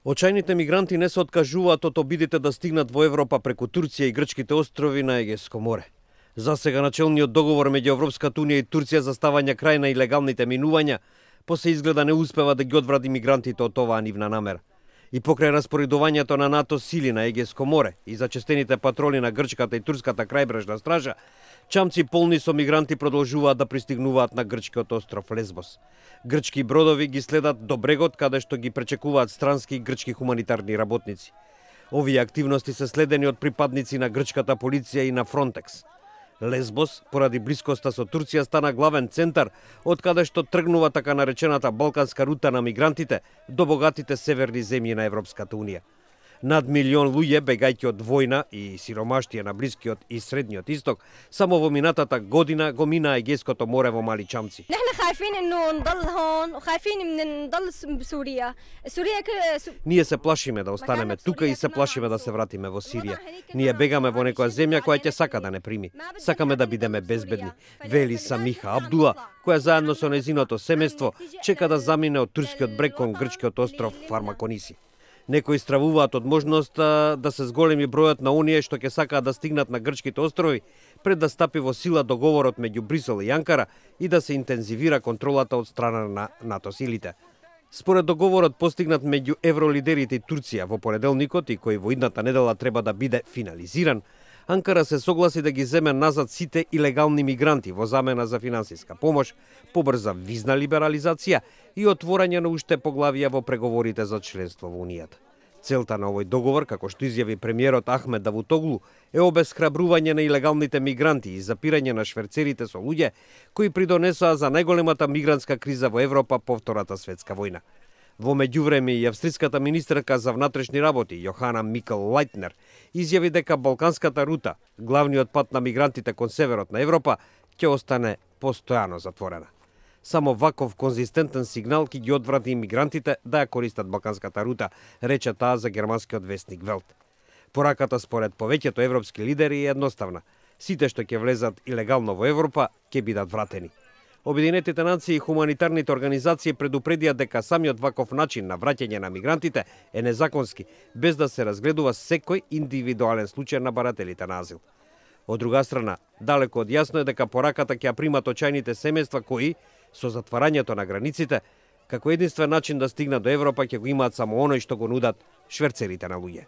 Очајните мигранти не се откажуваат од обидите да стигнат во Европа преку Турција и грчките острови на Егејско море. За сега начелниот договор меѓу Европската унија и Турција за ставање крај на илегалните минувања посе изгледа не успева да ги одврати мигрантите од оваа нивна намера. И покрај распоредувањето на НАТО сили на Егејско море и зачестените патроли на грчката и турската крајбрежна стража, чамци полни со мигранти продолжуваат да пристигнуваат на грчкиот остров Лесбос. Грчки бродови ги следат до брегот каде што ги пречекуваат странски грчки хуманитарни работници. Овие активности се следени од припадници на грчката полиција и на Фронтекс. Лесбос, поради блискоста со Турција, стана главен центар од каде што тргнува така наречената балканска рута на мигрантите до богатите северни земји на Европската унија. Над милион луѓе, бегајќи од војна и сиромаштија на Блискиот и Средниот Исток, само во минатата година го мина Егејското море во мали чамци. Ние се плашиме да останеме тука и се плашиме да се вратиме во Сирија. Ние бегаме во некоја земја која ќе сака да не прими. Сакаме да бидеме безбедни, вели Самиха Абдула, која заедно со незиното семејство чека да замине од турскиот брег кон грчкиот остров Фармакониси. Некои стравуваат од можноста да се зголеми бројот на оние што ќе сакаат да стигнат на грчките острови пред да стапи во сила договорот меѓу Брисел и Анкара и да се интензивира контролата од страна на НАТО силите. Според договорот постигнат меѓу евролидерите и Турција во понеделникот и кој во идната недела треба да биде финализиран, Анкара се согласи да ги земе назад сите илегални мигранти во замена за финансиска помош, побрза визна либерализација и отворање на уште поглавија во преговорите за членство во Унијата. Целта на овој договор, како што изјави премиерот Ахмед Давутоглу, е обесхрабрување на илегалните мигранти и запирање на шверцерите со луѓе кои придонесоа за најголемата мигрантска криза во Европа по Втората светска војна. Во меѓувреме и австриската министерка за внатрешни работи Јохана Микл Лајтнер изјави дека Балканската рута, главниот пат на мигрантите кон северот на Европа, ќе остане постојано затворена. Само ваков конзистентен сигнал ќе ги одврати имигрантите да ја користат Балканската рута, рече таа за германскиот вестник Велт. Пораката според повеќето европски лидери е едноставна. Сите што ќе влезат илегално во Европа ќе бидат вратени. Обединетите нации и хуманитарните организации предупредија дека самиот ваков начин на враќање на мигрантите е незаконски, без да се разгледува секој индивидуален случај на барателите на азил. Од друга страна, далеко од јасно е дека пораката ќе ја примат очајните семејства кои, со затварањето на границите, како единствен начин да стигнат до Европа ќе го имаат само оној што го нудат шверцерите на луѓе.